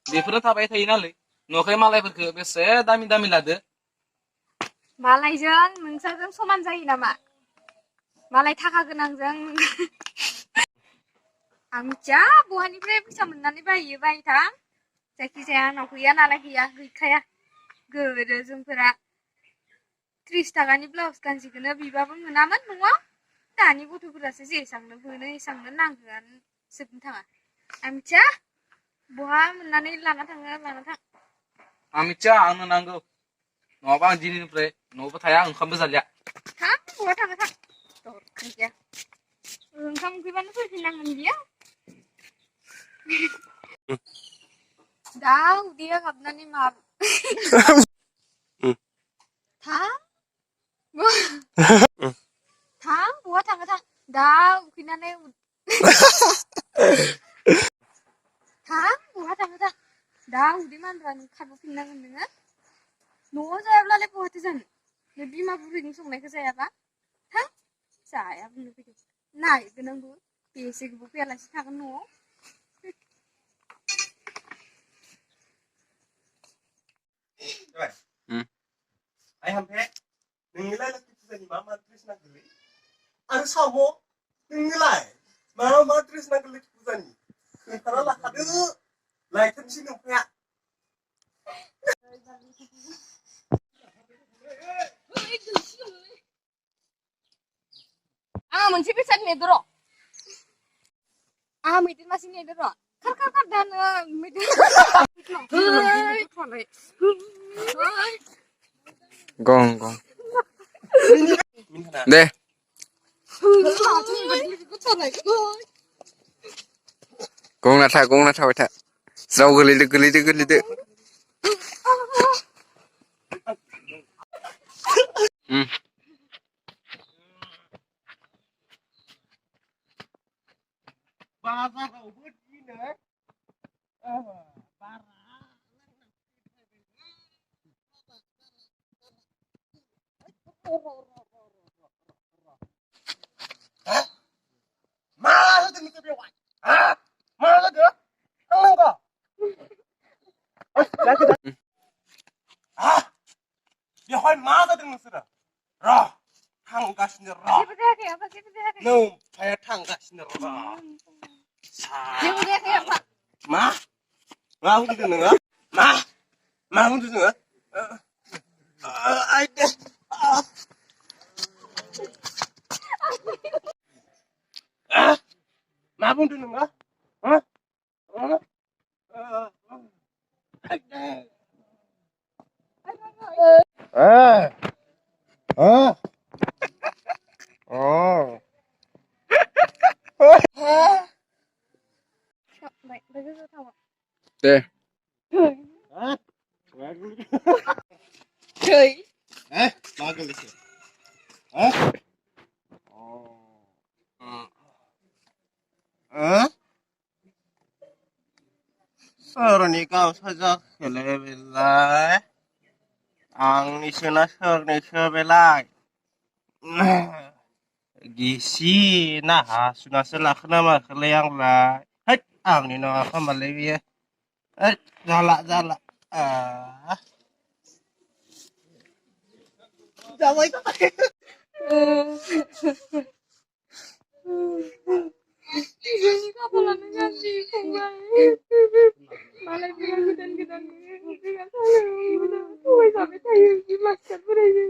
बेफोरो थाबाय थायो नालाय न'खाय मालायफोरखो बेसे दामि दामि लादो मालायजों नोंसोरजों समान जायो नामा मालाय थाखा गोनांजों आं मिथिया बहानिफ्राय फैसा मोननानै बायो बायथां जायखिजाया आंनाव गैया नालाय गैखाया गोदो जोंफोरा 30 थाखानि ब्लाउस गांसेखौनो बिबाबो मोनामोन न'आव दानि गथ'फोरासो जेसांनो मोनो एसांनो नांगोआनो जोबनो थाङा आं मिथिया बहा मोननानै लाना थां आं मिथिया आंनो नांगौ नङाबा आं दिनैनिफ्राय न'आवबो थाया ओंखामबो जालिया थां बहा थाङो थां दरखार गैया ओंखाम उखैबानो फैफिननांगोन बियो दा उदैया गाबनानै मा थां थां बहा थाङो थां दा उखैनानै थां बहा थाङो थां दा उदै मानग्रानि खारबोफिननांगोन नोङो न'आव जायाब्लालाय बहाथो जानो बे बिमा बुरैनि संनायखौ जायाबा थां जाया बुंनो फैदों नायगोन आंबो बेसे गोबाव फैयालासे थागोन न'आव आइ हामफे नोंनिलाय लोखि फुजानि मा मा ड्रेस नांगौलै आरो साम' नोंनिलाय मा मा ड्रेस नांगौ लोखि फुजानि खोन्थाना लाखादो लायथारनोसै नोंफाया आंहा मोनसे बेसाद नेदो र' आंहा मैदेर मासे नेदो र' खार खार खार दानो मैदेर गं दे गंना थाबाय था ज्राव गोलैदो बाजारावबो दिनै बारा मा जादों नोंखौ बेवहाय मा जादों थांनांगौ बेवहाय मा जादों नोंसोरो र' थांगासिनो र' जेबो जायाखै आफा जेबो जायाखै नोंफाया थांगासिनो र' जेबो जायाखै आफा मा बुंदों नोङो मा बुंदों नोङो आइदे मा बुंदों नोङो दे सोरनि गावसा जाखोलै बेलाय आंनिसोना सोरनिसो बेलाय गिसि ना हासुनासो लाखोना माखोलै आंलाय हैद आंनि नङा खोमालै बियो हैद जाला जाबाय जोंनि खाफालानो गाज्रि फंबाय मालाय बिराद गोदान थगायजाबाय थायो बिमा फिसाफोरानो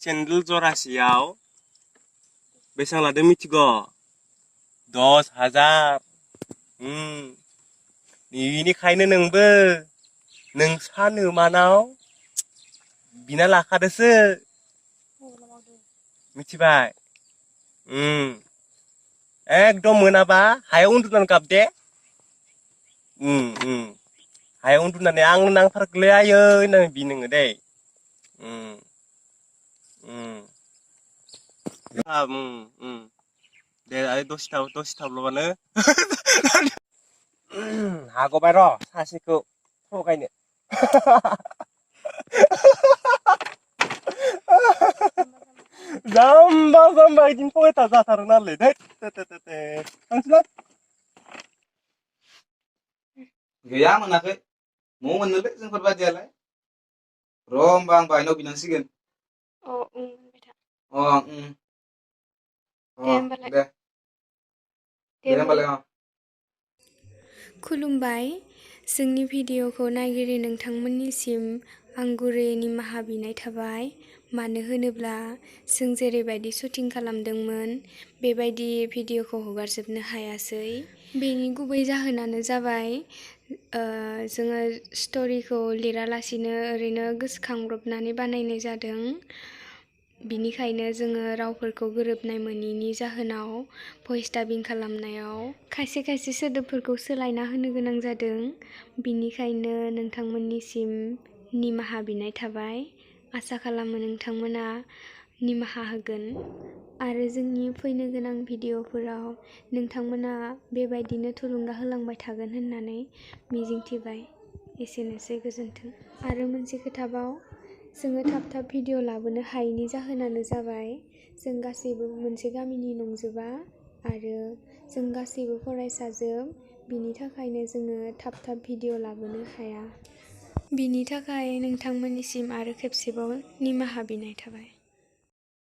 सेन्देल जरासेयाव बेसेबां लादों मिथिगौ 10,000 बेनिखायनो नोंबो नोंसा नोमानाव बिना लाखादोसो मिथिबाय एकदम मोनाबा हायाव उन्दुनानै गाब दे हायाव उन्दुनानै आंनो नांथारगौलै आयै होननानै बि नोङो दै दे आरो दसे थाब्ल'बानो हागबाय र' सासेखौ थगायनो जाम्बा बिदिनो थगायथा जाथारो नालै थांसैलाय गैया मोनाखै मौ मोननोलै जोंफोर बादियालाय र' होमबा आं बाहायनाव बिनांसिगोन अ मोनबाय था अ दे होमबालाय दे दे होमबालाय खुलुमबाय जोंनि भिडिअखौ नायगिरि नोंथांमोननिसिम आं गुरैयै निमाहा बिनाय थाबाय मानो होनोब्ला जों जेरैबायदि शुटिं खालामदोंमोन बेबायदि भिडिअखौ हगारजोबनो हायासै बेनि गुबै जाहोनानो जाबाय जोङो स्ट'रिखौ लिरालासिनो ओरैनो गोसोखांब्रबनानै बानायनाय जादों बिनिखायनो जोङो रावफोरखौ गोरोबनाय मोनिनि जाहोनाव भइस डाबिं खालामनायाव खायसे खायसे सोदोबफोरखौ सोलायना होनो गोनां जादों बिनिखायनो नोंथांमोननिसिम निमाहा बिनाय थाबाय आसा खालामो नोंथांमोना निमाहा होगोन आरो जोंनि फैनो गोनां भिडिअफोराव नोंथांमोना बेबायदिनो थुलुंगा होलांबाय थागोन होननानै मिजिंथिबाय एसेनोसै गोजोन्थों आरो मोनसे खोथाबाव जोङो थाब थाब भिडिअ लाबोनो हायैनि जाहोनानो जाबाय जों गासैबो मोनसे गामिनि नंजोबा आरो जों गासैबो फरायसाजोब बिनि थाखायनो जोङो थाब थाब भिडिअ लाबोनो हाया बिनि थाखाय नोंथांमोननिसिम आरो खेबसेबाव निमाहा बिनाय थाबाय।